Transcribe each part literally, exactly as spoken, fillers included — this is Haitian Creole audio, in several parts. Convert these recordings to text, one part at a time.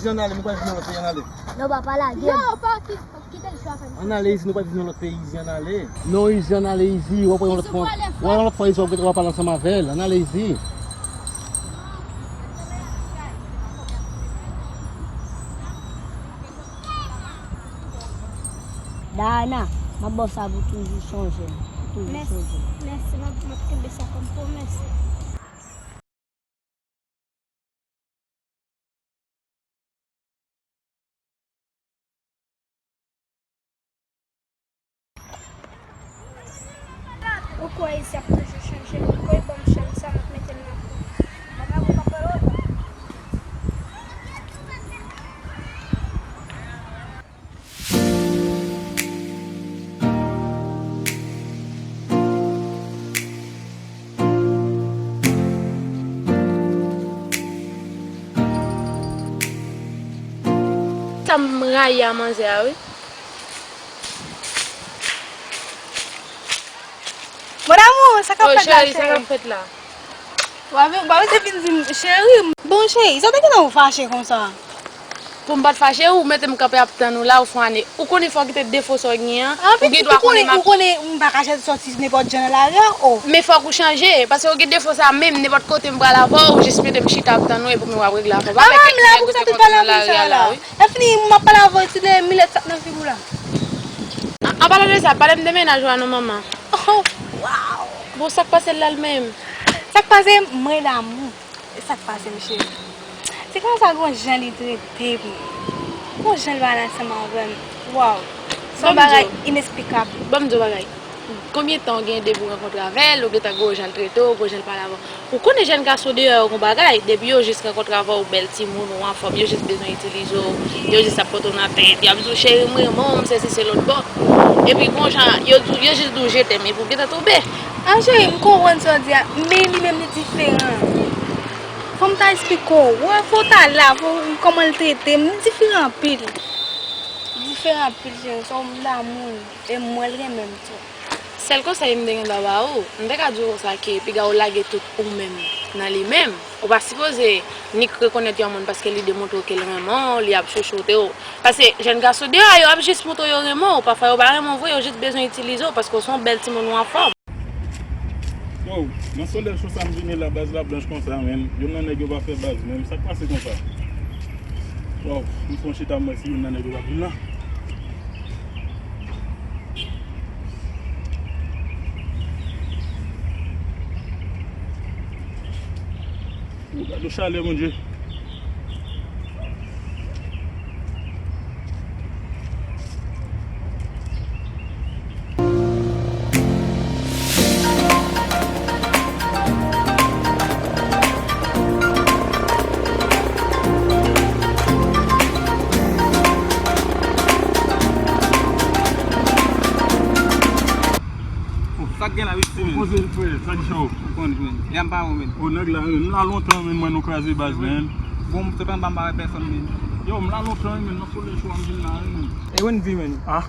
Ann ale, nou pral viv nan lòt peyi, ann ale. Non, papa, lage m. Non, pa ki-, kite l chwafe m. Ann ale, Izi, nou pral viv nan lòt peyi, Izi, ann ale. Non, Izi, ann ale, Izi, w ap wè yon lòt fwa. W ap wè yon lòt fwa, Izi, w ap, w ap pale ansanm avè l. Ann ale, Izi. Dayana, m ap ba w sa pou toujou sonje m. Pou toujou sonje m. Mèsi, m ap, m ap kenbe sa kòm pwomès. Ou kwè Izi ap toujou chanje? Ou kwè ban m chanm sa, m ap mete l nan kou. Sa m rayi a manzè a, wi. Mon amour, sa k ap fèt la, cheri? Oh, cheri, sa k ap fèt la? W ap, w ap vin di m, cheri. Bon, cheri, sa te gentan ou fache konsa? Pou m pa t fache, ou mete m kanpe ap tann ou la, ou fè ane. Ou konnen fò w kite defo sa w gen an. Ou gen dwa konnen m ap. Ou konnen m pa ka sòti nenpòt jan nan lari a, o. Men fòk ou chanje, paske ou gen defo sa menm, nenpòt kote m pral avè w, ou jis mete m chita ap tann ou, epi w ap regle afè w. Pa fè kèk nèg ou te konn nan lari a la, wi. Lè fini, m ap pale avè w, ti de milèt sa k nan figi w la. An, an palan de sa, pale m de mennaj ou a non, manman. Oh, wow! Bon, sa k pase l la l menm? Sa k pase, mwen damou. E sa k pase m, cheri? Se konsa gon jan li trete m. Gon jan l pale ansanm avè m. Wow! Se yon bagay inesplikab. Ban m di w bagay. Konbyen tan w gen depi w rankontre avè l, ou gentan gon jan l trete w, gon jan l pale avè w? Ou konnen jèn gason deyò yo gon bagay, depi yo jis rankontre avè w, bèl timoun, ou anfòm, yo jis bezwen itilize w, yo jis ap pote w nan tèt, y ap di w, cheri, m renmen w, m sesi, se lòt bò. Epi gon jan, yo, yo jis di w, je t'aime, epi w gentan tonbe. A, cheri, m konprann sa w di a, men li menm li diferan. Fò m ta esplike w. Wè, fò w ta la, fò w, kòman l trete m, li diferan anpil. Li diferan anpil, cheri. Se yon moun damou, e m wè l renmen m tou. Sèl konsèy m te gen dwa ba ou, m te ka di w konsa ke piga ou lage tout ou menm nan li menm. Ou pa sipoze nik rekonèt yon moun paske li demontre w ke l renmen w, li ap chouchoute w. Paske jèn gason deyò a, yo ap jis montre w yo renmen w. Pafwa yo pa renmen w vre, yo jis bezwen itilize w paske w se yon bèl timoun, ou anfòm. Wow, nan solèy cho sa m vini la, baz la blanch konsa, menm. Youn nan nèg yo pa fè baz, menm. Sa k pase konsa? Wow, m fon chita, m wè si youn nan nèg yo pa vin la. Ou gade chalè, Bondye. Sa k gen la, wi, men? Poze l, frè, sa k cho? Konn, men. Yam pa ou, men. O, nèg la, men, m la lontan, men, mwen nou kraze baz, men. Bon, m sot anba, m pa wè pèsonn, men. Yo, m la lontan, men, nan solèy cho a m vin la, men. E Wendy, men. Ah,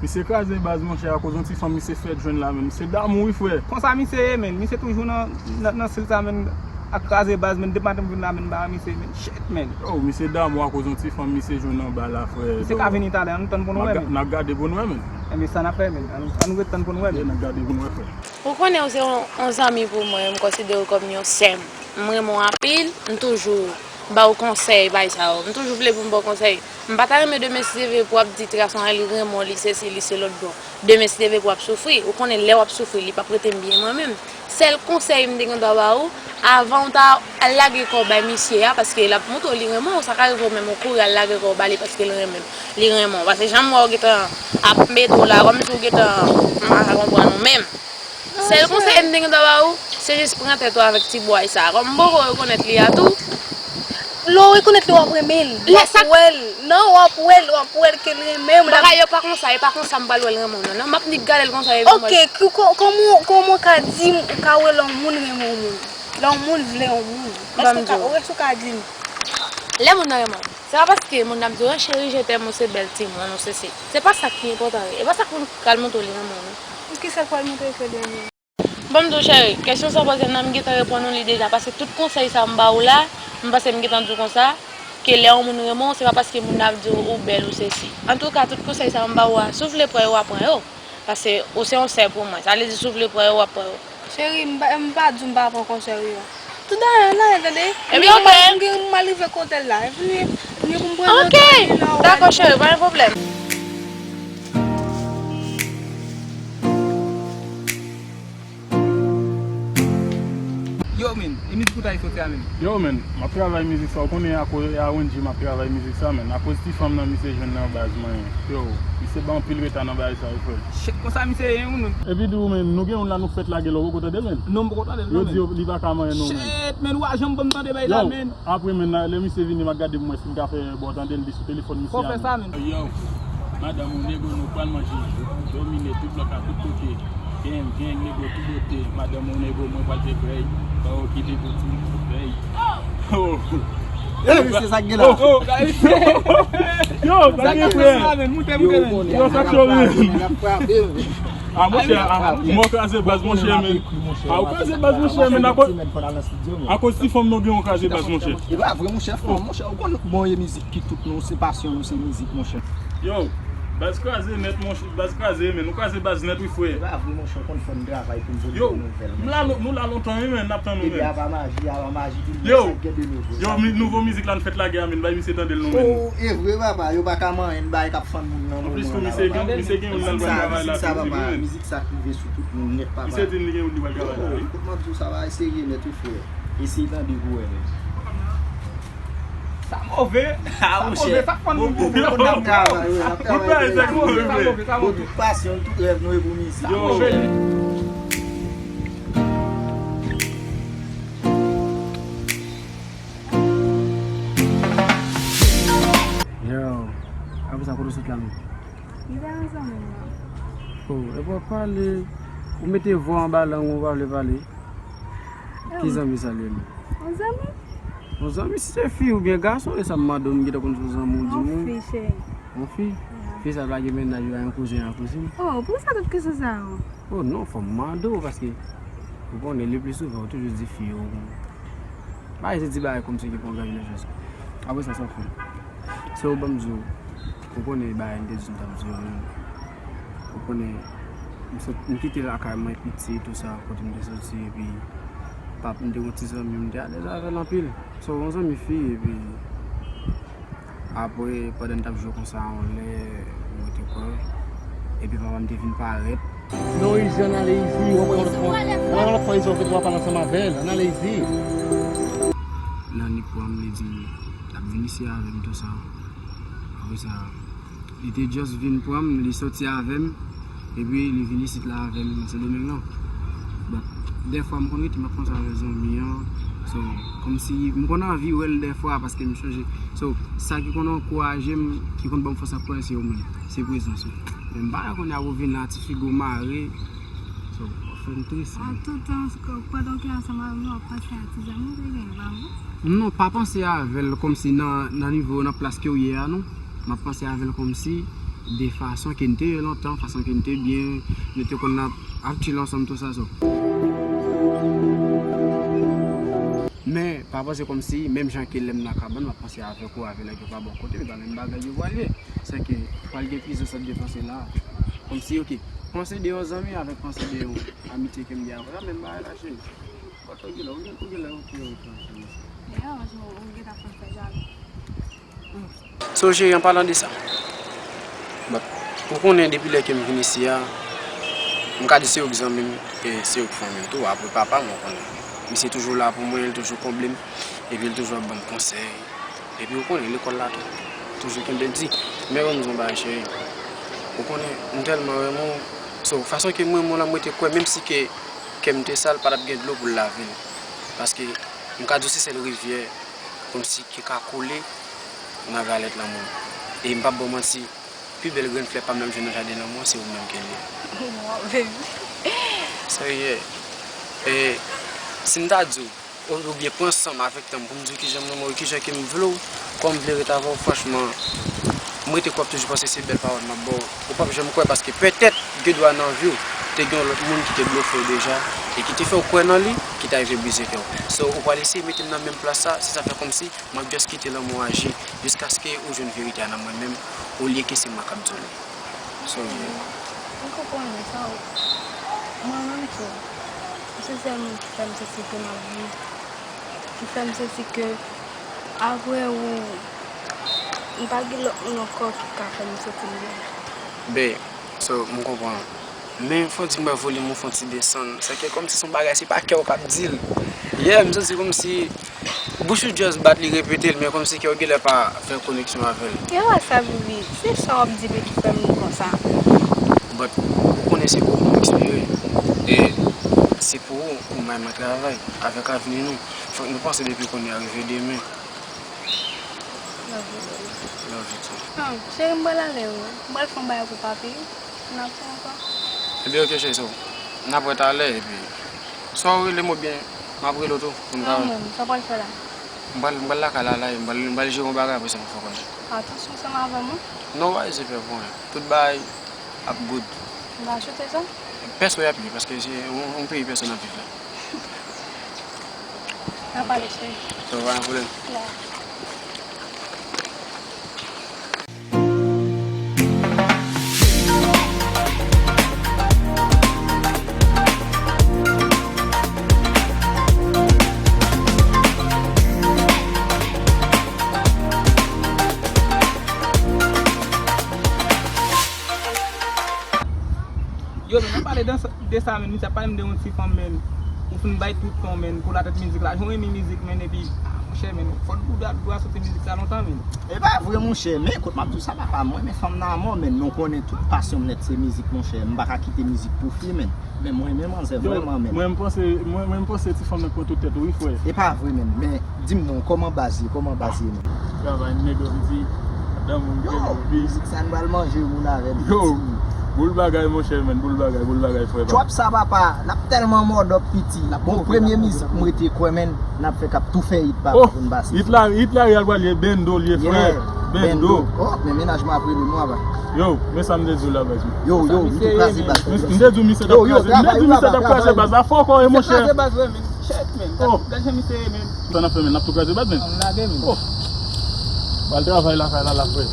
misye kraze baz, monchè, akoz yon ti fanm misye fèk jwenn la, men. Misye damou, wi, frè. Konsa misye ye, men. Misye toujou nan, nan, nan stil sa, men. Ap kraze baz, men. Depi maten m vin la, men, m pa wè misye, men. Shit, men. Yo, misye damou akoz yon ti fanm misye jwenn anba la, frè. Misye ka vini talè, ann tann pou nou wè, men. N a gade pou n wè, men. Ebyen, sa n ap fè, men. Ann, ann ret tann pou n wè, men. N a gade pou n wè, frè. Ou konnen ou se yon, yon zanmi pou mwen, m konsidere w kòm yon sè m. M renmen w anpil, m toujou ba w konsèy, bay sa yo. M toujou vle pou m ba w konsèy. M pa ta renmen demen si se vre pou w ap di ti gason an li renmen w, li sesi, li se lòt bò. Demen si se vre pou w ap soufri. Ou konnen lè w ap soufri, li p ap rete m byen mwen menm. Sèl konsèy m te gen dwa ba ou, avan w ta al lage kò w bay misye a, paske l ap montre w li renmen w, sa ka rive w menm ou kouri al lage kò w ba li paske l renmen, li renmen w. Paske jan m wè w gentan ap mete w la, kòmsi w gentan, m pa ka konprann ou menm. Sèl konsèy m te gen dwa ba ou, se jis pran tèt ou avèk ti bway sa. Kòm m poko rekonèt li a tou. Lè w rekonèt li, w ap renmen l. W ap wè l. Non, w ap wè l, w ap wè l ke l renmen w. Bagay yo pa konsa, e pa konsa m pral wè l renmen w, non. Non, m ap nik gade l konsa, e pou mwen. Ok, ki-, kò-, kòman, kòman w ka di m, ou ka wè lè yon moun renmen yon moun? Lè yon moun vle yon moun. Èske w ka, èske w ka di m? Lè moun nan renmen w. Se pa paske moun nan ap di w, "Chérie, je t'aime," ou se bèl timoun, ou se si. Se pa sa ki enpòtan. E pa sa k pral montre w li renmen w, non. Kisa k pral montre ke l renmen w? Ban m di w, cheri, kesyon sa w poze m nan, m gentan reponn ou li deja, paske tout konsèy sa m ba ou la, m panse m gentan di w konsa, Ke lè yon moun renmen w, se pa paske moun nan ap di w ou bèl ou sesi. Antouka, tout konsèy sa yo m ba ou a, si w vle pran yo, w a pran yo. Paske ou se yon sè pou mwen. Sa vle di si w vle pran yo, w ap pran yo. Cheri, m pa, m pa di w m pa pran konsèy ou yo. Tout anyen, anyen, tande. Ebyen, ok. M gen, m al rive kote l la. Epi, m gen pou m pran yon. Ok. Dakò, cheri, pa gen pwoblèm. Yo, men, e mizik ou t al soti a, men? Yo, men, m ap travay mizik sa, ou konnen akoz, e a Wendy m ap travay mizik sa, men. Akoz ti fanm nan misye jwenn nan baz mwen. Yo, misye ba anpil reta nan bagay sa, wi, frè. Shit, konsa misye ye, wi, men. Epi di ou, men, nou gen youn la nou fèk lage la, ou poko tande l, men? Non, m poko tande l, non, men. Yo di yo, li pa ka manyen nou, men. Shit, men, ou pa janm ban m tande bagay la, men. Apre, men, lè misye vini, m ap gade pou mwen si m ka fè ba w tande l, li sou telefòn misye a, men. Fò fè sa, men. Yo, madanm ou nego, nou pral manje. Domine tout blòk la, tout kote. Gang, gang, nego, tout bote. Madanm ou nego, mwen pral te prèy. Pa okipe pou ti prèy. Oh. Eh, mesye, sa k gen la? Oh, oh. Yo, sa k gen, frè? Yo, sa k cho, men. A, monchè, a, mwen kraze baz, monchè, men. A, ou kraze baz, monchè, men, akoz, akoz ti fanm nou gen yon kraze baz, monchè. E pa vre, monchè, fanm, monchè, ou konn bon, e mizik ki tout nou, se pasyon nou, se mizik, monchè. Yo, baz kraze nèt, monchè, baz kraze, men, nou kraze baz nèt, wi, frè. E pa vre, monchè, ou konn fò n travay pou n pote nouvèl, monchè. Yo, nou la, nou la lontan, wi, men, n ap tann ou, men. Ebyen, apa maji, apa maji, di nou sa k gen de nouvo. Yo, mi-, nouvo mizik la n fèk lage a, men, bay misye tande l non, men. Oh, e vre, papa, yo pa ka manyen, bay k ap fann moun nan moman la, papa. Anplis tou, misye gen, misye gen youn nan l pral travay la tou, wi, men. Mizik sa k rive sou tout moun nèt, papa. Misye di m li gen youn li pral travay la, wi. Kot m ap di w sa, bagay serye nèt, wi, frè. Eseye tande pou wè, men. Sa move. Sa move, sa k fann moun pou moun. N ap travay, wi, n ap travay. Sa move, sa move, sa move. Tout pasyon, tout rèv nou e pou mizik. Yo. Yo, apre sa, kote w sot la menm? Li pa yon zanmi m nan. Oh, epi w ap pale, ou mete vwa anba lang ou, ou pa vle pale. Ki zanmi sa l ye menm? Yon zanmi? Yon zanmi, si se fi oubyen gason, e sa m mande w, m gentan konn se yon zanmi w di m. Yon fi, cheri. Yon fi? Fi sa pa gen mennaj, li pa gen kouzen ak kouzin? Oh, poukisa tout kesyon sa yo? Oh non, fò m mande w, paske ou konnen, le pli souvan, ou toujou di fi yo. Pa eseye di bagay kòmsi ki pa yon grenn chans. Apre sa, sa w fè? Se ou ban m di w, ou konnen bagay m te di w m t ap di w, men ou konnen, m sot, m kite lakay mwen piti, tou sa, kote m te soti, epi pap, m te gon ti zanmi, m te alèz avè l anpil. So, yon zanmi fi, epi apre, pandan n t ap jwe konsa, yon lè, m rete kwè, epi papa m te vin parèt. Non, Izi, ann ale, Izi, w ap wè yon lòt fwa, w ap wè yon lòt fwa, Izi, w ap wè w ap pale ansanm avè l, ann ale, Izi. Nan nit pran m, li di m l ap vin isi avè m, tou sa. Apre sa, li te just vin pran m, li soti avè m, epi li vin isit la avè m nan Sendomeng nan. Bon, dèfwa m konn rete, m ap panse avè zanmi an. So, kòmsi m konn anvi wè l dèfwa paske m chonje. So, sa ki konn ankouraje m, ki konn ban m fòs ap kwè, se ou menm. Se prezans ou. Men m pa wè kounye a pou vin la, ti figo mare. So, w ap fè m tris. An tou tan, pandan w te ansanm avè m nan, w ap panse a ti zanmi w te genyen, pa vre? Non, pa panse avè l kòmsi nan, nan nivo, nan plas ke w ye a, non. M ap panse avè l kòmsi de fason ke n te ye lontan, fason ke n te byen, nou te konn ap, ap chill ansanm, tou sa, so. Men, pa panse kòmsi, menm jan ke lè m nan kabann, m ap panse avèk ou, avè nèg yo pa bò kote, men pa menm bagay yo pral ye. Sèke, pral gen plizyè sòt de panse la. Kòmsi, ok, panse de yon zanmi avèk panse de yon amitye ke m gen avè w, menm bagay la, cheri. Kote w genlè, ou gen, ou genlè, ok, ok, ok. Dayè, ou, ou gentan fè m fè jalou. So, cheri, an palan de sa, bon, ou konnen depi lè ke m vin isi a, m ka di se ou k zanmi m, e se ou k fanmi m tou, apre papa m, ou konnen. Misye toujou la pou mwen, li toujou konble m, epi li toujou ap ban m konsèy. Epi ou konnen, lekòl la tou, toujou kenbe l di. Men ban m di yon bagay, cheri. Ou konnen, m tèlman renmen w. So, fason ke m renmen w la, m rete kwè, menm si ke kè m te sal, pa t ap gen dlo pou l lave l. Paske, m ka di w se sèl rivyè kòmsi ki ka koule nan galèt lanmou. E m p ap ba w manti, pi bèl grenn flè pa m nan m jwenn nan jaden lanmou an, se ou menm ke l ye. Wow, baby. Serye. E si m ta di w, ou, oubyen pran san m avèk tan m pou m di w kijan m renmen w, kijan ke m vle w, kòman m vle ret avè w, franchman, m rete kwè, m toujou panse se bèl pawòl m ap ba w. Ou p ap janm kwè paske petèt gen dwa nan vi w, Te gen yon lòt moun ki te blofe w deja, e ki te fè w kwè nan li, ki ta rive brize kè w. So, ou pral eseye mete m nan menm plas sa, se sa fè kòmsi m ap just kite lanmou aji, jiskaske ou jwenn verite a nan mwen menm, olye ke se mwen k ap di w li. So, yeah. M konprann sa. Mwen menm tou, se sèl moun ki fè m santi ke m ap viv, ki fè m santi ke apre ou, m pa gen lòt moun ankò ki ka fè m santi m byen. Babe, so, m konprann. Men, fò di m wè volim ou fè yon ti desann. Sa ke kòmsi se yon bagay, se pa kè w k ap di l. Yeah, m santi kòmsi bouch ou just bat li repete l, men kòmsi kè w genlè pa fè koneksyon avè l. Yo, sa, Bibi, se sa w ap di m ki fè m konsa. But, ou konnen se pou ou m espere. E se pou ou, ou bay mwen travay. Avèk avni nou, fòk nou panse depi kounye a rive demen. Love you, baby. Love you too. Ah, cheri, m pral ale, wi. M pral fè yon bagay pou papi. N ap fè ankò. Ebyen, ok, cheri, so, n ap wè talè, epi, swa w rele m oubyen m ap rele w tou, pou n ka wè. Mwen menm, sa w pral fè la? M pral, m pral lakay la, la, m pral, m pral jere yon bagay, apre sa, m fè w konnen. Atansyon ansanm avè m, wi. Non, pa eze pè pou anyen. Tout bagay ap good. M pa ajoute sa? Pèso y ap ye, paske se yon, yon peyi pèso n ap viv la. N a pale, cheri. So, pa gen pwoblèm. Bye. Yo, men, n ap pale de sa, men, misye ap pale m de yon ti fanm, men, ou fin bay tout tan, men, pou latèt mizik la. Jan w renmen mizik, men, epi, ah, monchè, men, fòk bouda dwe soti mizik sa lontan, men. E pa vre, monchè, men, kote m ap di w sa, papa, mwen, men, fanm nan mò, men, men, w konnen tout pasyon m nèt se mizik, monchè, m pa ka kite mizik pou fi, men, men, mwen, men, manzè, vrèman, men. Mwen, m panse, mwen, mwen, m panse ti fanm nan pran tout tèt ou, wi, frè. E pa vre, men, men, Di m non, kòman baz ye, kòman baz ye menm? Travay, nèg yo di, madanm ou gen yo, pi mizik sa n pral manje moun avè l, yo, piti. Boul bagay, monchè, men, boul bagay, boul bagay, frè pa m. Trap sa, papa, n ap tèlman mòdòp, piti. Bon, premye mizik m rete kwè, men, n ap fè k ap tou fè hit, papa, pou n pase. Hit la, hit la, y al pral ye bendo, l ye, frè. Bendo. Oh, men mennaj mwen ap rele nou, papa. Yo, men sa m te di w la, baz, men. Yo, yo, m tou kraze baz. M te di w misye t ap kraze, m te di w misye t ap kraze baz la, fò kò e, monchè. Shit, men. Oh. Gad jan misye ye, men. Sa n ap fè, men? N ap tou kraze baz, men. Ann lage, men. Oh. Ba l travay lakay la, la, frè.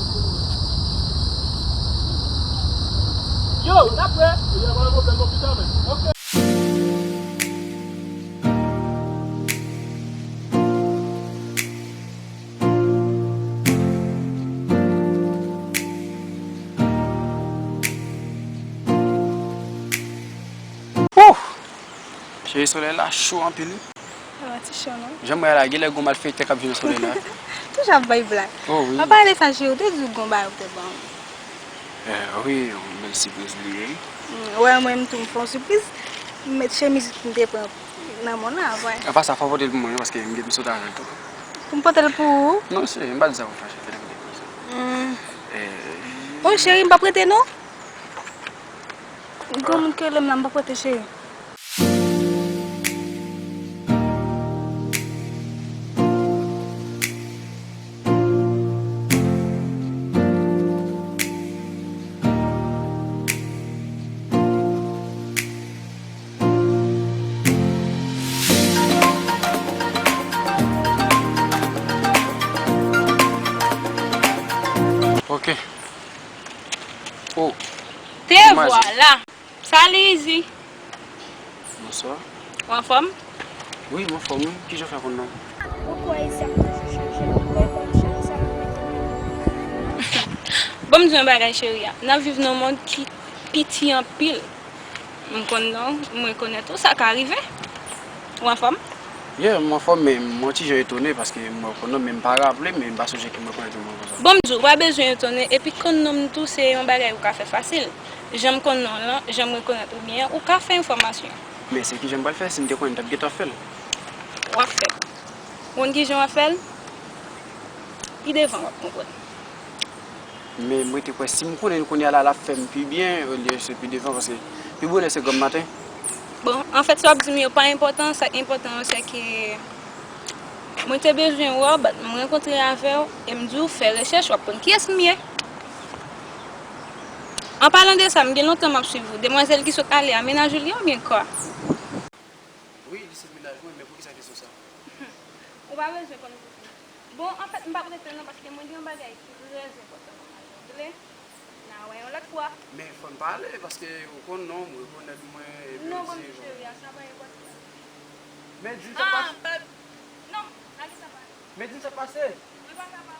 Yo, n ap prè. Yo, pa gen pwoblèm, non, pita, men. Ok. Wouh! Cheri, solèy la cho anpil wi. Sa va, ti cho, non? Jan m wè a la, genlè gon malfektè k ap jwe nan solèy la. Toujou ap bay blag. Oh, wi. An pale sa, cheri, ou te di w gon bagay ou te ban m. Eh, wi, yon bèl sipriz li ye. Mm, wè, mwen menm tou, m fè yon sipriz. M met chemiz m te pran nan men w la, wè. Apa sa, fò w pote l pou mwen, wi, paske m gen pou sot avè l tou. Pou m pote l pou ou? Non, cheri, m pa di sa pou fache, fè l pote l pou sa. Mm. Eh. Oh, cheri, m p ap rete, non. Granmoun k rele m la, m p ap rete, cheri. Ok. Oh. Te vwala. Salut, Izi. Bonswa. Ou anfòm? Wi, m anfòm, wi. Kijan w fè konn non m? Ou kwè Izi ap toujou chanje? Ou kwè kòm cheri sa ap mete nan men? Bon, m di w yon bagay, cheri a. N ap viv nan yon mond ki piti anpil. M konn non w, m rekonèt ou, sa ka rive. Ou anfòm? Yeah, m anfòm, men m yon ti jan etone paske m wè w konn non m, men m pa raple m, men m pa sonje ke m rekonèt ou konsa. Bon, m di w, ou pa bezwen etone, epi konn non m tou, se yon bagay ou ka fè fasil. Jan m konn non w lan, jan m rekonèt ou byen, ou ka fè enfòmasyon. Men se kijan m pral fè si m te konnen m t ap gentan fè l? W ap fè l. Ou konn kijan w ap fè l? Pi devan w ap konprann. Men m rete kwè si m konnen l kounye a la, l ap fè m pi byen olye se pi devan, paske pi bonè se granm maten. Bon, anfèt, sa w ap di m yo pa enpòtan, sa k enpòtan an se ke mwen te bezwen wè w, but m rankontre avè w, e m di w fè rechèch, w ap konn kiyès m ye. An palan de sa, m gen lontan m ap swiv ou. Demwazèl ki sot ale a, mennaj ou li ye oubyen kwa? Wi, li se mennaj mwen, men poukisa kesyon sa? Ou pa bezwen konn poukisa. Bon, anfèt, m p ap rete non, paske mwen gen yon bagay ki trè enpòtan pou m al regle. N a wè yon lòt fwa. Men fò n pale, paske ou konn non m, ou rekonèt mwen, epi Non, ou bon, di ti cheri, a sa pa enpòtan. Men di m sa Ah, pase. But, non, lage sa pale. Men di m sa pase. Mwen pa ka pale.